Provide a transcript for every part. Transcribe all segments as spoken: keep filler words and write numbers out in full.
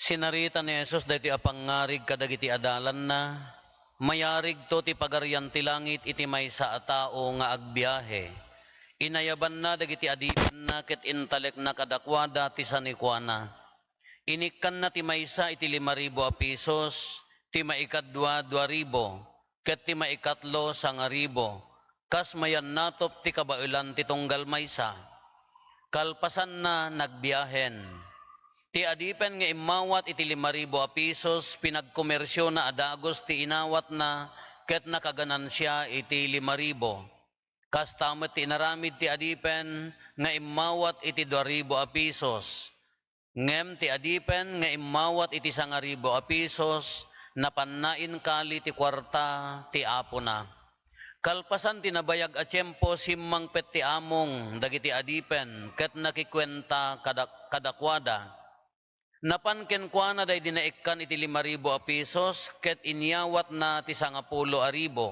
Sinarita ni Jesus daytoy a pangngarig kadagiti adalanna, "Mayarigto ti Pagarian ti Langit iti maysa a tao nga agbiahe. Inayabanna dagiti adipenna ket intalekna kadakuada ti sanikuana. Inikkanna ti maysa iti lima ribu a pesos, ti maikadua, dua ribu, ket ti maikatlo, sangaribu, kas mayannatop ti kabaelan ti tunggal maysa. Kalpasanna, nagbiahen. Ti adipen nga immawat iti lima ribu a pesos, pinagkomersiona a dagus ti inawatna, ket nakaganansia iti lima ribu. Kasta met ti inaramid ti adipen nga immawat iti dua ribu a pesos. Ngem ti adipen nga immawat iti sangaribu a pesos, napanna inkali ti kuarta ti apona. Kalpasan ti nabayag a tiempo, simmangpet ti among dagiti adipen ket nakikuenta kada-, kadakuada. Napan kenkuana daydi naikkan iti lima ribu a pesos ket inyawatna ti sangapulo a ribu.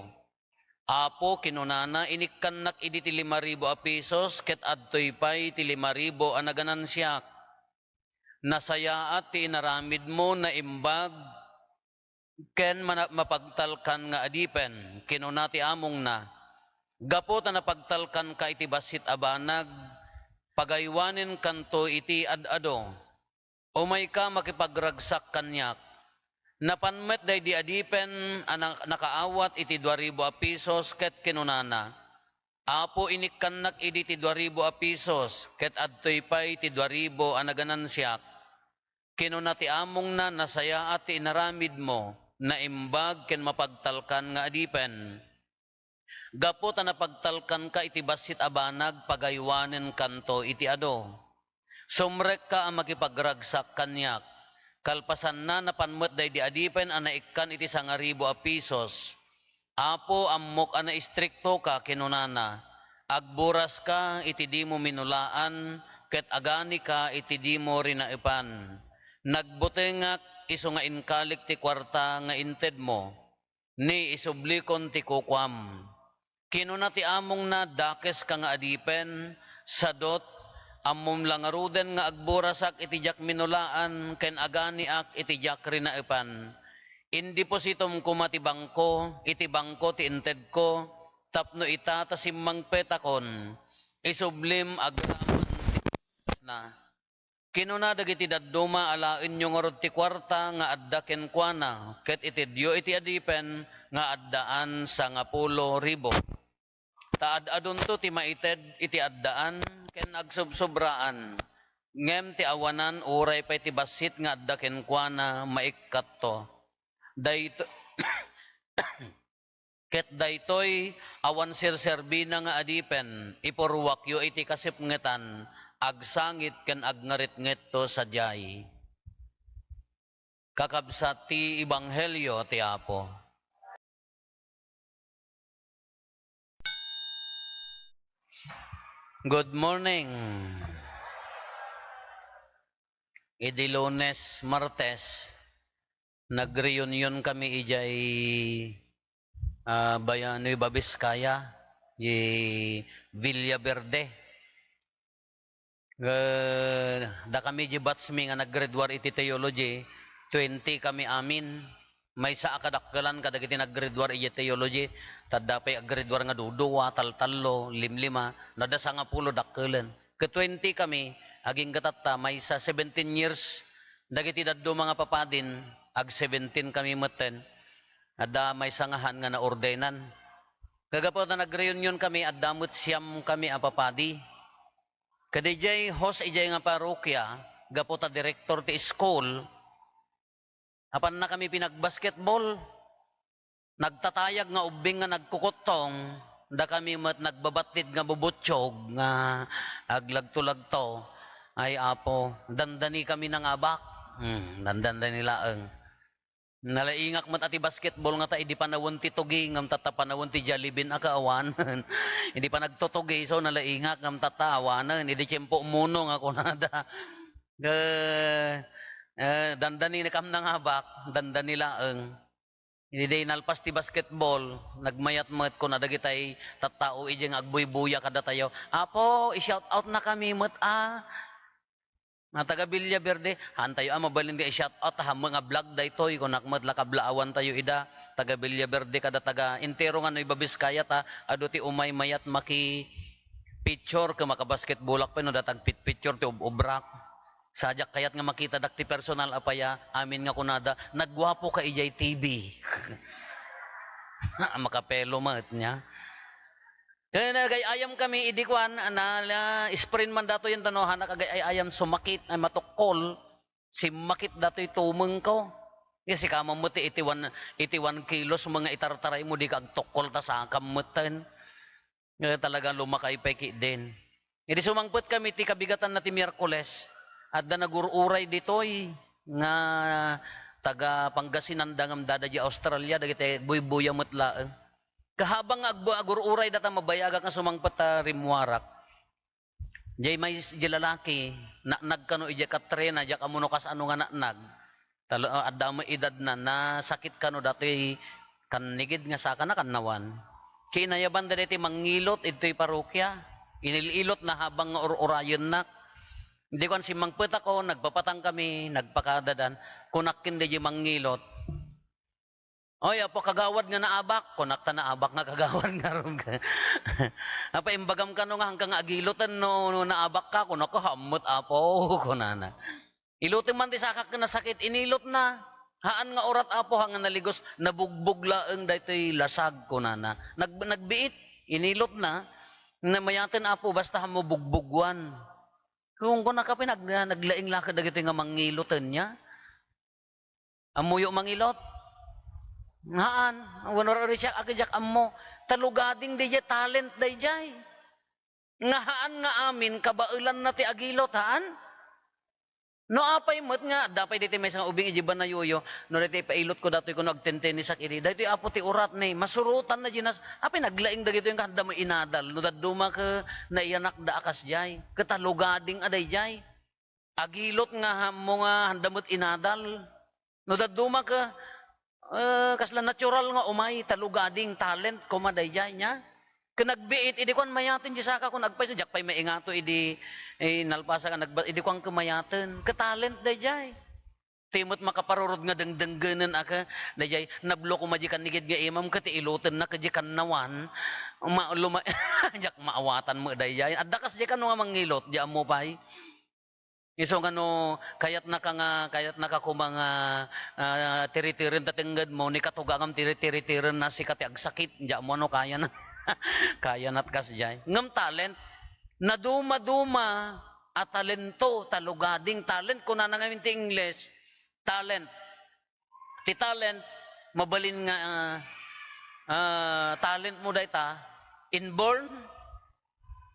'Apo,' kinunana, 'inikkannak idi ti lima ribu a pesos ket adtoy pay ti lima ribu a naganansiak.' Nasayaat ti inaramidmo, naimbag ken mana-, mapagtalkan nga adipen, kinuna ti amongna. Gapu ta napagtalkanka iti bassit a banag, pagaywanenkanto iti ad-adu. Umayka, makipagragsak kaniak. Napan met daydi adipen a na-, nakaawat iti dua ribu a pesos ket kinunana, 'Apo, inikkannak idi ti dua ribu a pesos, ket adtoy pay ti dua ribu a naganansiak.' Kinuna ti amongna, 'Nasayaat ti inaramidmo, naimbag ken mapagtalkan nga adipen. Gapu ta napagtalkanka iti bassit a banag, pagaywanenkanto iti adu. Sumrekka a makipagragsak kaniak.' Kalpasanna, napan met daydi adipen a naikkan iti sangaribu a pesos. 'Apo, ammok a naistriktoka,' kinunana. 'Agboraska iti dimo minulaan, ket aganika iti dimo rinaepan. Nagbutengak isu nga inkalik ti kuarta nga intedmo. Ni, isublikon ti kukuam.' Kinuna ti amongna, 'Dakeska nga adipen, sadut, ammom la ngaruden nga agborasak iti diak minulaan ken aganiak iti diak rinaepan. Indepositom koma ti bangko, iti bangko ti intedko, tapno ita ta simmangpetakon, isublim agraman ti na. Kinuna dagiti dadduma, 'Alaenyo ngarud ti kuarta nga adda kenkuana, ket itedyo iti adipen nga addaan sangapulo ribu. Ta ad-adunto ti maited iti addaan ken agsubsobraan, ngem ti awanan uray pay ti bassit nga adda kenkuana maikkatto. Dayto-, ket daytoy awan serserbina nga adipen, ipurruakyo iti kasipngetan, agsangit ken agngaretngetto sadiay. Kakabsat ti ebanghelio ti Apo. Good morning. Idi Lunes, Martes, nagreunion kami idiay, ah, Baya-, Nueva Vizcaya, di Villaverde. Eh, dakami di batch mi nga naggraduar iti theology, twenty kami amin. Maysa a kadakkelan kadagiti naggraduar iti theology, ta adda pay aggraduar nga dudua, taltallo, limlima, no adda sangapulo dakkelen. Ket twenty kami, agingga tatta, maysa, seventeen years, dagiti dadduma nga papadin, ag seventeen kami metten. Adda maysa nga han nga naordenan. Kagapu ta nagreunion kami, adda met siam kami a papadi. Kadidiay host idiay nga parokya, gapu ta direktor ti school, apanna kami pinagbasketball. Nagtatayag nga ubbing nga nagkukuttong, dakami met nagbabattit nga bubuttiog nga aglagto-lagto. Ay, Apo, dandani kami nangabak. Hmm, dandani laeng. Nalaingak met a ti basketball nga ta idi panawen ti tugi ngem tatta panawen ti Jollibee a kaawanen. Idi panagtutugi, so nalaingak ngem tatta awanen. Idi tiempo mono nga kunada. Eh, eh, dandani ni kam nangabak, dandani laeng. Idi nalpas ti basketball, nagmayat met kuna dagitay tattao idi nga agbuybuya kadatayo, "Apo, i-shout out na kami met, a." Nga taga Villaverde, haantayo a mabalin nga i-shout out, ha, mga vlog daytoy, kunak met la kablaawantayo ida, taga Villaverde kada taga, entero nga no iba Biskaya ta, adu ti umay mayat maki-picture, ket makabasketballak pay no datag pit-picture ti ub-ubrak. Sadiak kayat nga makitadak ti personal a paya, amin nga kunada, "Nagguapo ka idiay T V." Makapelo met nia. Kaya nagay-ayam kami, idi kuan, na, na, sprint man datoy yun, tano, hanak agay-ayam, sumakit, ay matukkol, simmakit datoy tumeng ko. Kasi kamam mo ti iti one, iti one kilos, mga itartaray mo, di ka agtukkol, ta sakam metten. Nga talaga lumakay pay ki din. Idi sumangpet kami ti kabigatan na ti Miyerkules, adda nagur-uray ditoy nga taga Pangasinan da ngem dada di Australia, dagiti agbuybuya met laeng. Kahabang nga agbu-, agur-uray data mabayagak nga sumangpet ta rimmuarak. Jay may s-, jay lalaki, naknag kano ijay katrena, jay kamuno kas ano nga naknag. Talo-, ah, adda met edadna, nasakit kano datoy kannigid nga sakana kannawan. Kinayaban dagiti mangngilot idtoy parokia. Inil-ilotna habang nga ur-urayennak. Idi kuan, simmangpet ako, nagpapatang kami, nagpakadadan. Kunak ken dagiti mangngilot, "Oy, Apo, kagawad nga naabak." Kunak, "Ta naabak nga kagawad ngarud ka." "Apa, imbagam kano nga hangka nga agiloten no, no naabak ka?" Kunak, "Hammet, Apo," kunana. Ilotem man ti sakak ken nasakit, inilotna. "Haan nga urat, Apo, ha nga naligos, nabugbog laeng daytoy lasag," kunana. Nag-, nagbiit, inilotna. "Namayaten, Apo, basta haan mo bugbugwan." Kun, kunana, kape nag-, naglaing la kadagitoy nga mangiloten nia. "Ammoyo mangilot?" "Haan." "Wenno, uri siak, a, diak ammo." Talugading dayjay, talent dayjay. Nga haan nga amin, kabaelanna ti agilot, haan? No apay met nga, adda pay ditoy maysa nga ubing iti banayoyo, no daytoy ipailotko datoy kuno agtentenisak idi, "Daytoy, Apo, ti uratmi." Masurotanna diay nas-, apay naglaing dagitoy nga adda met inadal, no dadduma ket naiyanakda a kasdiay, ket talugading a daydiay. Agilot nga ammo nga adda met inadal. No dadduma ket, eh, kasla natural nga umay, talugading talent koma daydiay nia. Ket nagbiit, idi kuan, "Mayaten diay sakak," kun agpayso, diak pay maingato idi, eh, nalpasak a nagba-, idi kuan ket mayaten. Ket talent daydiay. Ti met makaparurod nga dengdenggenen a ket daydiay, nablo koma diay kannigid nga imam ket ti ilotenna ket diay kannawan, ma-, luma-, diak maawatan met daydiay. Adda kasdiay kano nga mangilot, diay ammo pay. Isu nga no, kayatnaka nga, kayatnaka koma nga, ah, tiriteren ta tengngedmo, ni katugangam tiri-, tiritirenna sika ti agsakit, diay ammo no kayana. Kayanat kasdiay. Ngem talent, nadumaduma a talento, talugading talent, kunana ngamin ti Ingles, talent. Ti talent, mabalin nga, ah, ah, talent mo dayta, inborn,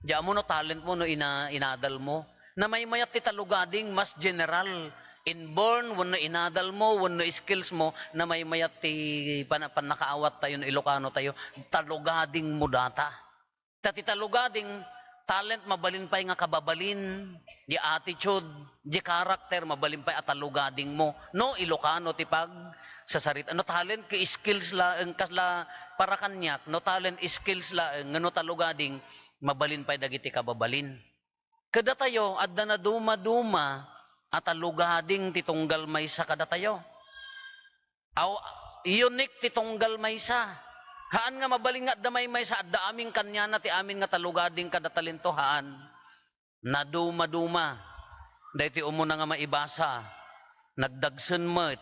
diay ammo no talent mo, no ina-, inadal mo. Namaymayat ti talugading, mas general. Inborn, wenno inadal mo, wenno skills mo, namaymayat ti pana-, pannakaawat tayo no Ilocano tayo. Talugading mo data. Ta ti talugading, talent mabalin pay nga kababalin, di attitude, di character, mabalin pay a talugading mo. No Ilocano ti pagsasarita. No talent, ket skills laeng, kasla para kaniak, no talent, skills laeng, nga no talugading, mabalin pay dagiti kababalin. Kadatayo, adda nadumaduma a talugading ti tunggal maysa kadatayo. Aw, unique ti tunggal maysa. Haan nga mabalin nga adda maymaysa, adda amin kaniana ti amin nga talugading kada talento, haan. Nadumaduma. Daytoy umuna nga maibasa. Nagdagsen met.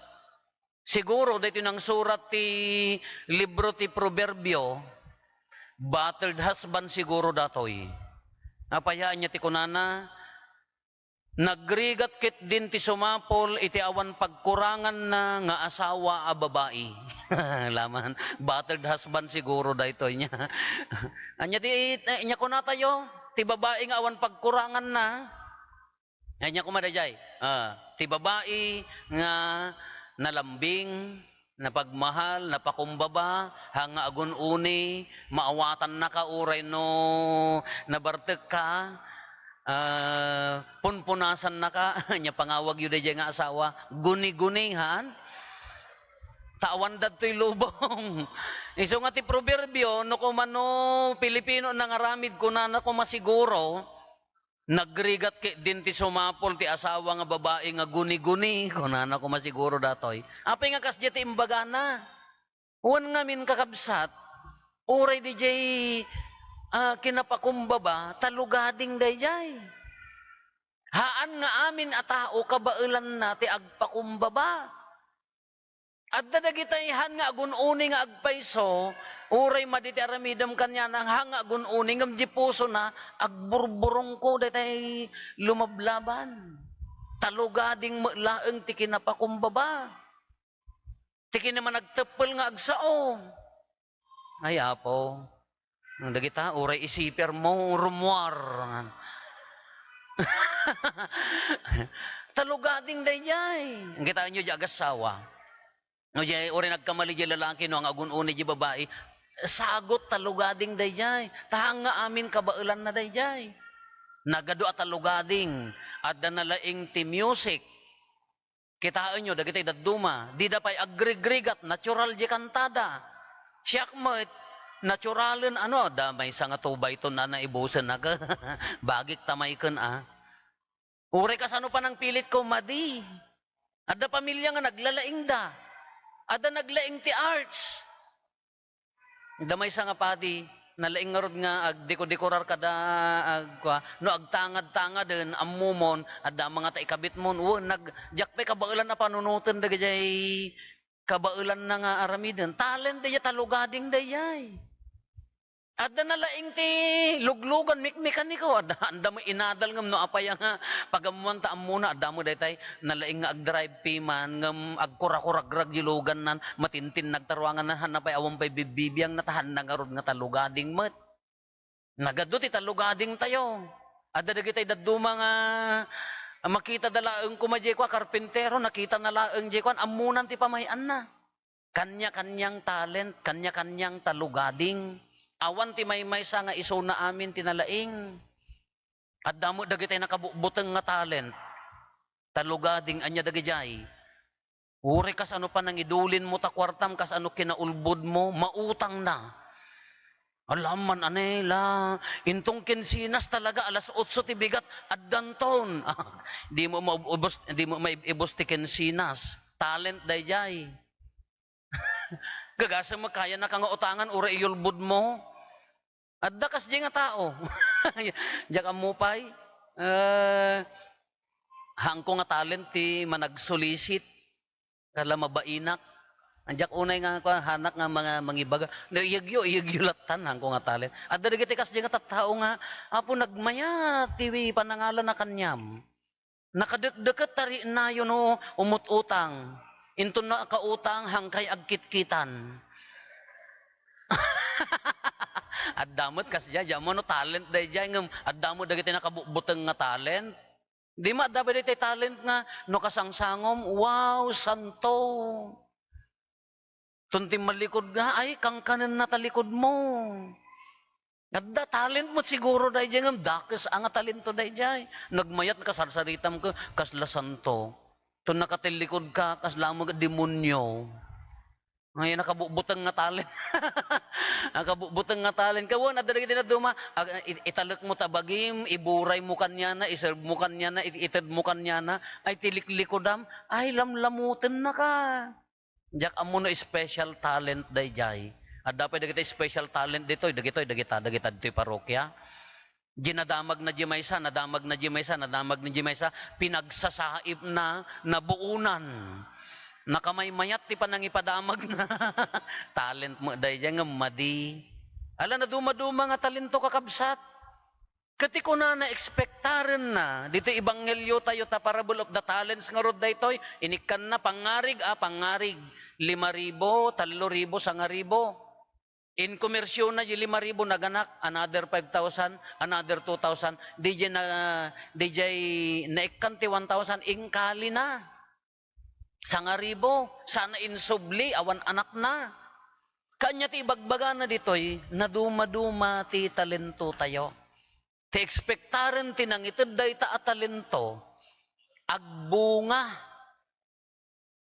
Siguro, daytoy nangsurat ti libro ti Proverbio, battered husband siguro datoy. Apay ania ti kunana? Nagrigat ketdin ti sumapul iti awan pagkuranganna nga asawa a babai. Laman, battered husband siguro daytoy nia. Ania ti, eh, ania kunatayo? Ti babai nga awan pagkuranganna. Ania koma daydiay? Ah, ti babai nga nalambing, napagmahal, napakumbaba, haan nga agun-uni, maawatannaka uray no nabartekka, ah, punpunasannaka, ania pangawagyo daydiay nga asawa, guni-guni, haan? Ta awan dadtoy lubong. Isu nga ti proverbio, no kumano Pilipino nangaramid, kunana koma siguro, Nagrigat ketdin ti sumapul ti asawa nga babai nga guni-guni, kunana koma siguro datoy. Apay nga kasdiay ti imbagana? Wen ngamin, kakabsat, uray didiay, ah, kinapakumbaba, talugading daydiay. Haan nga amin a tao kabaelanna ti agpakumbaba. Adda dagitay haan nga agun-uni nga agpayso, uray madi ti aramidem kaniana, haan nga agun-uni, ngem di pusona, agburburongko daytay lumablaban. Talugading met laeng ti kinapakumbaba. Ti kinamanagteppel nga agsao. Ay, Apo, dagita, uray isiper mo, rumuar. Talugading daydiay. Ang kitaenyo, di agassawa. No, di, uray nagkamali di lalaki, no, ang agun-uni di babai, sagot, talugading daydiay. Tahang nga amin kabaelanna daydiay. Nagadu a talugading, adda nalaing ti music. Kitaenyo, dagiti dadduma, dida pay agrigrigat, natural di kantada. Siak met, naturalen, ano, da maysa nga two by two na naibusen na, bagik tamay ken, ah. Uray kasano pa nang pilit ko, madi. Adda pamilya nga naglalaingda. Adda naglaing ti arts. Adda maysa nga padi, nalaing ngarud nga agdeko-dekorar kada, agkua, no agtangad-tangaden, ammomon, adda mangata ikabitmon, wen, nag-, diak pay kabaelan a panunoten dagijay kabaelanna nga aramiden. Talent dayjay, talugading dayjay. Adda nalaing ti luglugan, mek-, mekaniko, adda, anda mo inadal ngem no apay nga pagammoan ta ammona, adda mo daytay, nalaing nga agdrive piman, ngem agkurakuragrag di lugannan, matintin nagtaruangan na, hanna pay awan pay bibbibiang na, ta hanna ngarud nga talugading met. Nagadu ti talugading tayo. Adda dagitay dadduma nga makita da laeng koma jay kua, karpintero, nakita na laeng jay kuan, ammonan ti pamay-anna. Kanya-kanyang talent, kanya-kanyang talugading. Awan ti maymaysa nga isuna amin ti nalaing. Adda met dagitay nakabutbuteng nga talent. Talugading ania dagijay. Uray kasano pa nangidulin mo ta kuartam, kasano kinaulbod mo, mautang na. Alaman, anela, intong kinsinas talaga, alas otso ti bigat, addanton. Di mo maubos, di mo maibos ti kinsinas. Talent dayjay. Gagasem, kaya na ka nga utangan, uray iyulbod mo. Adda kasdiay nga tao. Diak ammo pay. Eh, haanko nga talent ti managsulisit. Kala mabainak. Diak unay nga, kuan, hanak nga mga mangibaga. No, iyagyo, iyagyo lattan, haanko nga talent. Adda dagiti kasdiay nga tattao nga, Apo, nagmayat ti panangalan a kaniam. Nakadekdeket ta riknayo no umut-utang. Inton nakautang, hangkay agkitkitan. Adda met kasdiay, di ammo no talent daydiay, ngem adda met dagiti nakabutbuteng nga talent. Di met adda pay daytoy talent nga no kasangsangom, wow, santo. Ton timmalikod nga, ay, kankanenna ta likod mo. Adda talent met siguro daydiay, ngem dakes a nga talento daydiay. Nagmayat, nakasarsaritam ka, kasla santo. Ton nakatillikod ka, kasla mo demonyo. Ay, nakabutbuteng nga talent. Nakabutbuteng nga talent. Kawan, adda dagiti naduma, ag-, i-, italek mo ta bagim, iburay mo kaniana, iserve mo kaniana, i-, ited mo kaniana, ay, ti liklikudam, ay, lamlamutenna ka. Diak ammo no special talent daydiay. Adda pay dagiti special talent ditoy, dagitoy, dagita, dagita ditoy parokya. Di nadamagna di maysa, nadamagna di maysa, nadamagna di maysa, pinagsasaipna, nabuonan. Nakamaymayat ti panangipadamagna. Talent met daydiay ngem madi. Ala, nadumaduma nga talento, kakabsat. Ket ti kunana, ekspektarenna, ditoy ebanghelio tayo ta parable of the talents ngarud daytoy, inikkanna, pangngarig, ah, pangngarig, lima ribu, tallo ribu, sangaribu. Inkomersiona di lima ribu, naganak, another five thousand, another two thousand. Di di na, di di naikkan ti one thousand, ingkalina. Sangaribu, sana insubli, awan anakna. Kanya ti ibagbagana ditoy, nadumaduma ti talento tayo. Ti ekspektaren ti nangited dayta a talento, agbunga,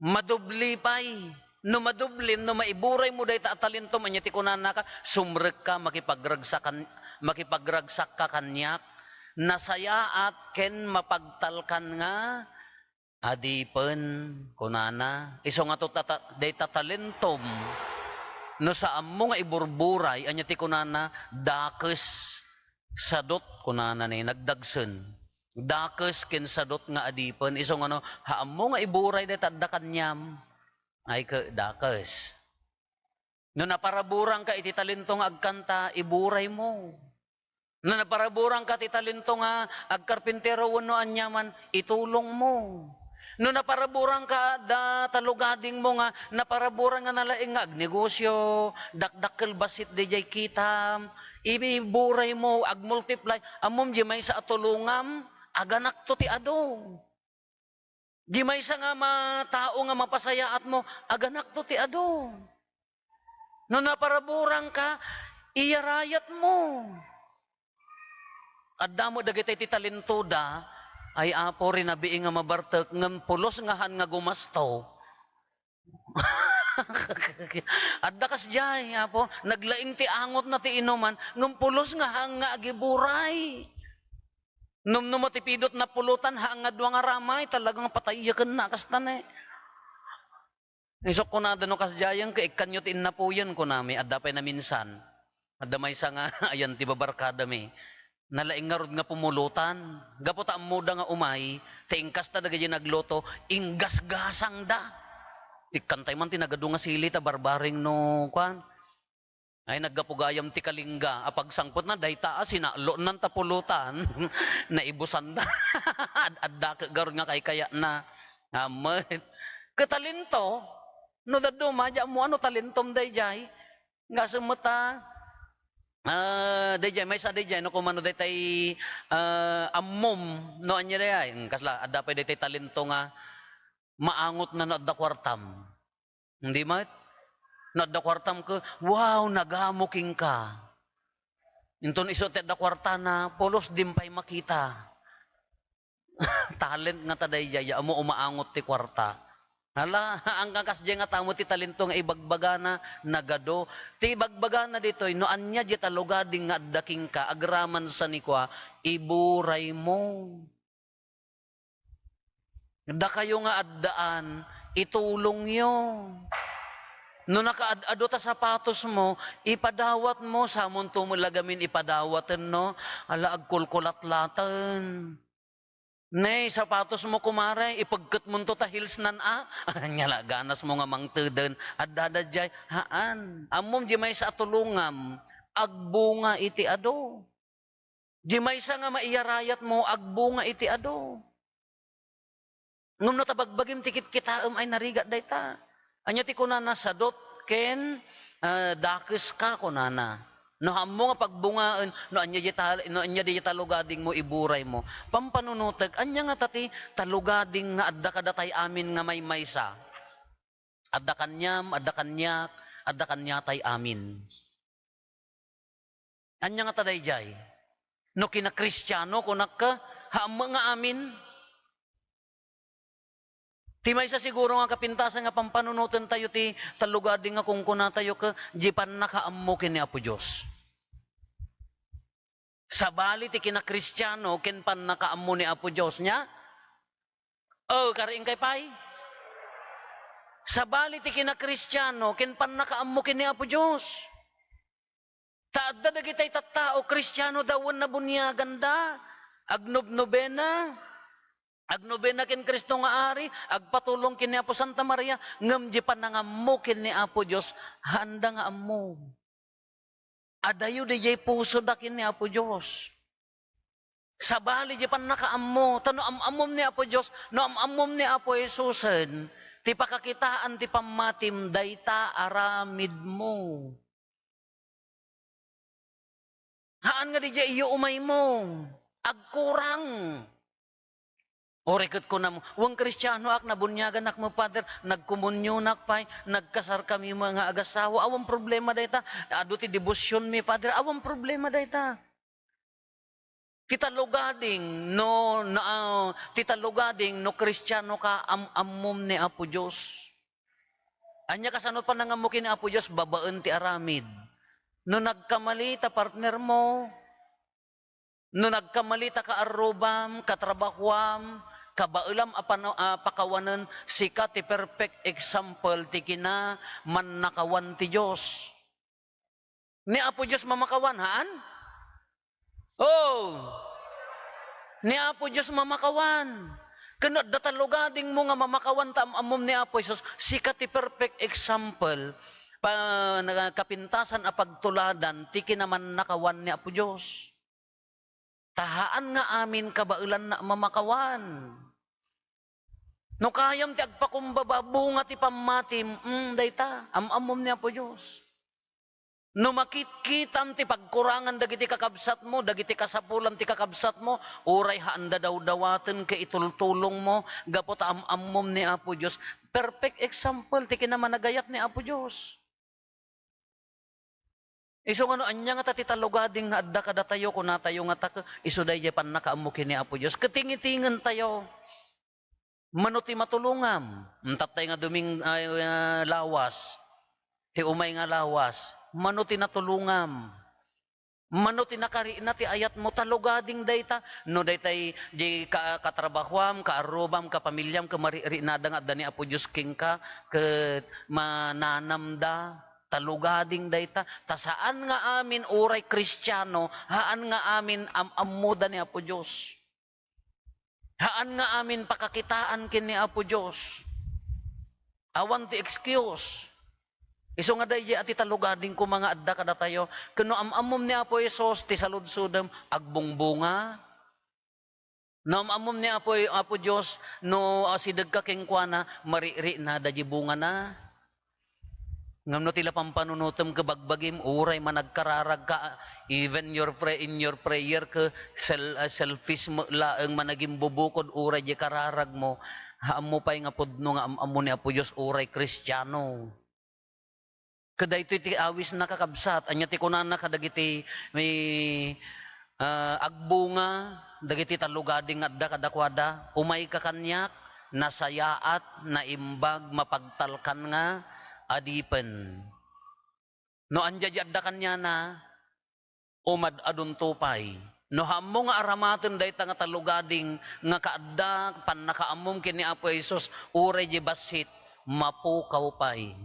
madubli pay. No madubli, no maiburay mo dayta a talento, ania ti kunana ka, sumrekka, makipagragsakan-, makipagragsakka kaniak. nasayaat ken mapagtalkan nga adipen, kunana. Isu nga to tata-, dayta talentom. No saammo nga iburburay, ania ti kunana, dakes, sadut, kunana ni, nagdagsen. Dakes ken sadut nga adipen. Isu nga no, haammo nga iburay dayta adda kaniam, ay ke, dakes. No naparaburangka iti talento nga agkanta, iburaymo. No naparaburangka ti talento nga agkarpintero wenno aniaman, itulongmo. No naparaburangka da talugadingmo nga naparaburang nga nalaing nga agnegosio, dakdakkel bassit daydiay kitam, iburaymo, agmultiply, ammom di maysa a tulongam, aganakto ti adu. Di maysa nga ma-, tao nga mapasayaatmo, aganakto ti adu. No naparaburangka, iyarayatmo. Adda met dagiti ti talentoda, ay, Apo, rinabii nga mabartek, ngem pulos nga han nga gumasto. Adda kasdiay, Apo, naglaing ti angotna ti inuman, ngem pulos nga han nga agiburay. Numnuma ti pidot napulutan, ha, nga dua nga ramay, talagang patayyakenna, kasta ne. Isok kunada, no kasdiayen, ket ikkanyo ti innapuyen, kunami, adda pay naminsan. Adda maysa nga, ayan ti babarkadami. Nalaing ngarud nga pumulutan. Gapu ta ammoda nga umay, ti inkasta dagiti nagluto, inggasgasangda. Ikkantay man ti nagadu nga sili ta barbareng no, kuan. Ay, naggapu gayam ti kalingga a pagsangpetna, dayta a sinalonnan ta pulutan, naibusanda. Ad-, adda ket garud nga kaykayatna. Amen. Ket talento, no dadduma, di ammo ano talentom daydiay. Nga summet a, ah, daydiay, maysa daydiay, no, kumano daytay, ah, ammom, no, anya dayay. Hmm, kasla, adda pay daytay talento nga maangotna no adda kuartam. Hindi met? No adda kuartam ket, "Wow, nagamo kenka." Inton isu ti adda kuartana, pulos dimpay makita. Talent ngata daydiay, ammo umaangot ti kuarta. Hala, ang kasdiay nga tao ti talento nga ibagbagana, nagadu. Ti ibagbagana ditoy, no ania diay talugading nga adda kenka, agraman sa ni kua, iburaymo. Dakayo nga addaan, itulongyo. No nakaad-adu ta sapatosmo, ipadawatmo, samonto met la gamin ipadawaten, no? Ala, agkulkulatlaten. Ne, sapatosmo, kumare, ipegketmonto ta heelsnan a. Ania la, ganasmo nga mangteden. Addada diay, haan. Ammom di maysa a tulongam, agbunga iti adu. Di maysa nga maiyarayatmo, agbunga iti adu. Ngem no ta bagbagim ti kitkitaem ay narigat dayta. Ania ti kunana, sadot ken, ah, dakeska, kunana. No ammo nga pagbungaen, no ania di ta-, no ania di talugadingmo, iburaymo. Pampanunotek, ania ngata ti talugading nga adda kadatay amin nga maymaysa? Adda kaniam, adda kaniak, adda kaniatay amin. Ania ngata daydiay? No kinakristiano, kunak ka, haammo nga amin. Ti maysa siguro nga kapintasan nga pampanunoten tayo ti talugading nga kunkunatayo ket di pannakaammo ken ni Apo Dios. Sabali ti kinakristiano ken pannakaammo ni Apo Dios, nia? O, kariingkay pay? Sabali ti kinakristiano ken pannakaammo ken ni Apo Dios. Ta adda dagitay tattao, kristiano da, wen nabuniaganda, agnobnobena, agnobena ken Cristo nga Ari, agpatulong ken ni Apo Santa Maria, ngem di panangammo ken ni Apo Dios, haanda nga ammo. Adayo diay pusoda ken ni Apo Dios. Sabali di pannakaammo, ta no am-ammom ni Apo Dios, no am-ammom ni Apo Jesusen, ti pakakitaan ti pammatim, dayta aramidmo. Haan nga diay iyo umaymo, agkurang. Uray ket kunam, "Wen, kristianoak, nabuniaganak met, Father, nagkomunionak pay, nagkasarkami met nga agasawa, awan problema dayta. Adu ti debosionmi, Father, awan problema dayta." Ti talugading no, na, ah, ti talugading no kristiano ka, am-ammom ni Apo Dios. Ania kasano panangammo ken ni Apo Dios? Babaen ti aramid. No nagkamali ta partner mo, No nagkamali ta kaarrubam, katrabahuam, kabaelam a pano-, a pakawanen, sika ti perfect example ti kinamannakawan ti Dios. Ni Apo Dios mamakawan, haan? Oh. Ni Apo Dios mamakawan. Ken no adda tallogadingmo nga mamakawan ta am-ammom ni Apo Jesus, sika ti perfect example, pa-, na-, kapintasan a pagtuladan ti kinamannakawan ni Apo Dios. Ta haan nga amin kabaelanna a mamakawan. No kayam ti agpakumbaba, bunga ti pammatim, mm, dayta, am-ammom ni Apo Dios. No makitkitam ti pagkurangan dagiti kakabsatmo, dagiti kasapulan ti kakabsatmo, uray haanda dawdawaten ket itultulongmo, gapu ta am-ammom ni Apo Dios. Perfect example ti kinamanagayat ni Apo Dios. Isu nga no ania ngata ti tallogading nga adda kadatayo, kunatayo nga ta, isu daydiay pannakaammo ken ni Apo Dios. Ket tingitingentayo. Mano ti matulongam? Intattay nga Doming-, ay, ah, lawas. Ti umay nga lawas. Mano ti natulongam? Mano ti nakarikna ti ayatmo? Tallogading dayta. No daytay di ka-, katrabahuam, kaarrubam, kapamiliam, ket marikriknada nga adda ni Apo Dios kenka, ket mananamda. Tallogading dayta. Ta saan nga amin uray Kristiano, haan nga amin am-ammoda ni Apo Dios. Haan nga amin pakakitaan ken ni Apo Dios. Awan ti excuse. Isu nga daydiay a ti tallogading koma nga adda kadatayo. Ken no am-ammom ni Apo Jesus ti saludsodem, agbungbunga. No am-ammom ni Apo, Apo Dios, no asidegka kenkuana, marikriknada diay bungana. Ngem no ti la pampanunotem ket bagbagim, uray managkararag ka, even your pray-, in your prayer ket sel-, ah, selfish met laeng, managimbubukod uray diay kararagmo, ammo pay nga pudno nga am-ammo ni Apo Dios uray Kristiano. Ket daytoy ti awisna, kakabsat. Ania ti kunana kadagiti, ah, agbunga dagiti tallogading nga adda kadakuada? Umayka kaniak, nasayaat, naimbag, mapagtalkan nga adipen. No ania diay adda kaniana, umad-adunto pay. No ammo nga aramaten dayta nga tallogading nga kaadda pannakaammom ken ni Apo Jesus, uray diay bassit, mapukaw pay.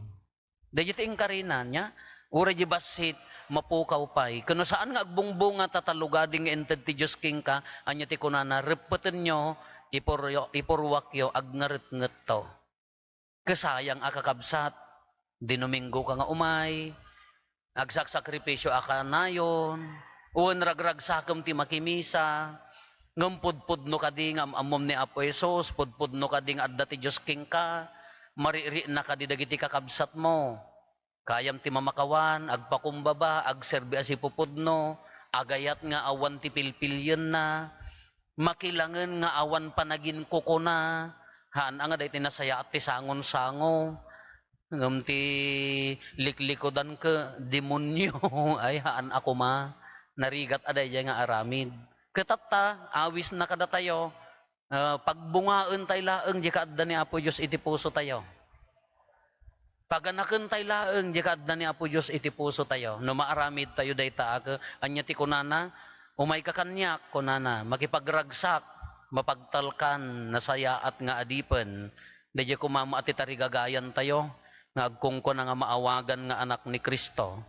Daydiay ti inkarina niya, uray diay bassit, mapukaw pay. Ken no saan nga agbungbunga ta tallogading nga inted ti Dios kenka, ania ti kunana, reppetenyo, ipuryo-, ipurruakyo, agngaretngetto. Kasayang a kakabsat, dinominggoka nga umay, agsaksakripisio a kanayon, wen ragragsakem ti makimisa, ngem pudpudno kadi nga am-ammom ni Apo Jesus, pudpudno kadi nga adda ti Dios kenka, marikrikna kadi dagiti kakabsatmo. Kayam ti mamakawan, agpakumbaba, agserbi a sipupudno, agayat nga awan ti pilpilienna, makilangen nga awan panaginkukuna, haan a nga daytoy nasayaat ti sangonsango, ngem ti liklikudan ket demonio, ay, haan a koma, narigat a daydiay nga aramid. Ket tatta, awisna kadatayo, ah, pagbungaentayo laeng diay kaadda ni Apo Dios iti pusotayo. Paganakentayo laeng diay kaadda ni Apo Dios iti pusotayo. No maaramidtayo dayta, a, ania ti kunana? "Umayka kaniak," kunana, "makipagragsak, mapagtalkan, nasayaat nga adipen." Daydiay koma met ti tarigagayantayo nga agkunkuna nga maawagan nga anak ni Cristo.